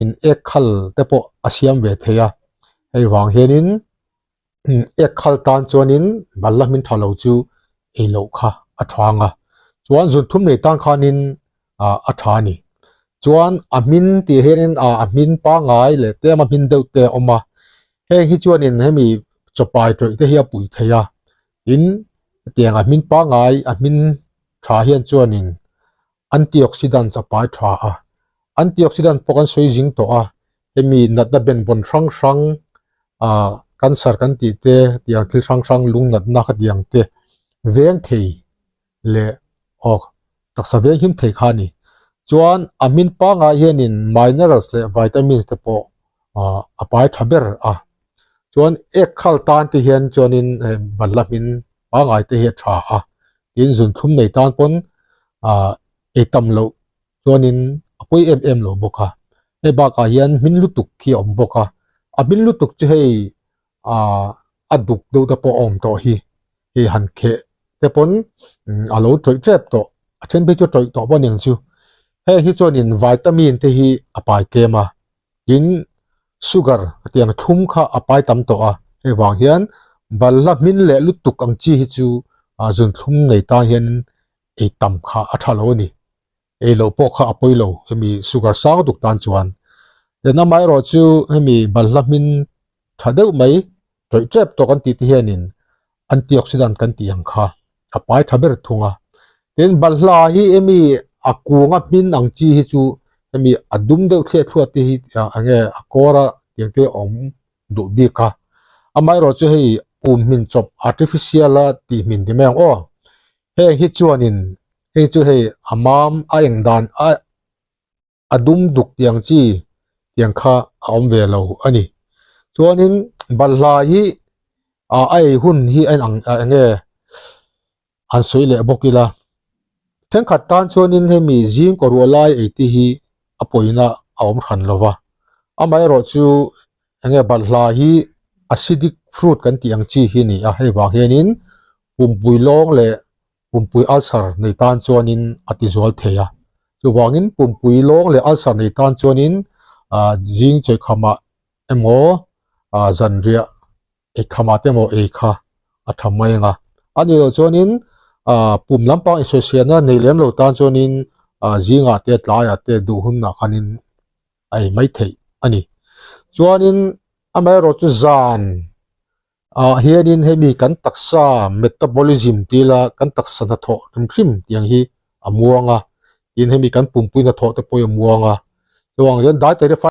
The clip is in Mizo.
In ek khal te pawh a siam ve thei a, hei vang hianin ek khal tan chuanin balhla hmin tha lo chu ei loh kha a tha ang a, chuan zun thum nei tan khanin ah a tha a ni. Chuan a hmin tih hianin ah a hmin pangngai leh tlem a hmin deuh te a awm a, heng hi chuanin hemi chawpai tawih te hi a puih thei a, tin hetiang a hmin pangngai a hmin tha hian chuanin Antioxidants a pai tha a, antioxidant pawh kan sawi zing tawh a, hemi natna benvawn hrang hrang ah cancer kan tih te tiang thil hrang hrang lung natna kha tiang te veng thei leh aw taksa veng him thei kha a ni. Chuan a hmin pangngai hianin minerals leh vitamins te pawh ah a pai tha ber a, chuan ek khal tan te hian chuanin balhla hmin pangngai te hi a tha a. Tin zunthlum nei tan pawn ah ei tam loh chuanin a pawi em em lo bawk a, hei bakah hian hmin lutuk hi a awm bawk a, a hmin lutuk chu hei ah a duk deuh te pawh a awm tawh hi, hei han kheh te pawn a lo tawih tep tawh, a then phei chu a tawih tawh pawh a ni ang chu, heng hi chuanin vitamin te hi a pai tlem a, tin sugar tiang thlum kha a pai tam tawh a, hei vang hian balhla hmin leh lutuk ang chi hi chu ah zunthlum nei tan hian ei tam kha a tha lo a ni, ei loh pawh kha a pawi lo hemi sugar sang duk tan chuan then amaherawh chu hemi balhla hmin tha deuh mai tawih tep tawh kan tih te hianin antioxidant kan tih ang kha a pai tha ber thung a tin balhla hi hemi a kunga hmin ang chi hi chu hemi a dum deuh thliah thluah te hi eng nge a kawr a tiang te awm duh bik a amaherawh chu hei um hmin chawp artificial a tih hmin ti mai ang aw heng hi chuanin hei chu hei a mam a eng dan a a dum duk tiang chi tiang kha a awm ve lo a ni. Chuanin balhla hi ah a ei hun hi a inang eng nge han sawi leh bawk ila thenkhat tan chuanin hemi zing kaw ruah lai ei te hi a pawina a awm hran lo va, amaherawh chu eng nge balhla hi acidic fruit kan tih ang chi hi a ni a, hei vang hianin pumpui lawng leh pumpui ulcer nei tan chuanin a ti zual thei a, chuvangin pumpui lawng leh ulcer nei tan chuanin ah zing chawihkhamah emaw ah zanriah eikhamah te emaw ei kha a tha mai ang a, a nih loh chuanin ah pum lampang insawisena nei lem lo tan chuanin ah zingah te tlaiah te duh hunah khanin a ei mai theih a ni. Chuanin amaherawhchu chu zan Ah hianin hemi kan taksa metabolism ti ila kan taksa hnathawh hrim hrim tiang hi a muang a, tin hemi kan pumpui hnathawh te pawh hi a muang a, chuang hian dietary fiber.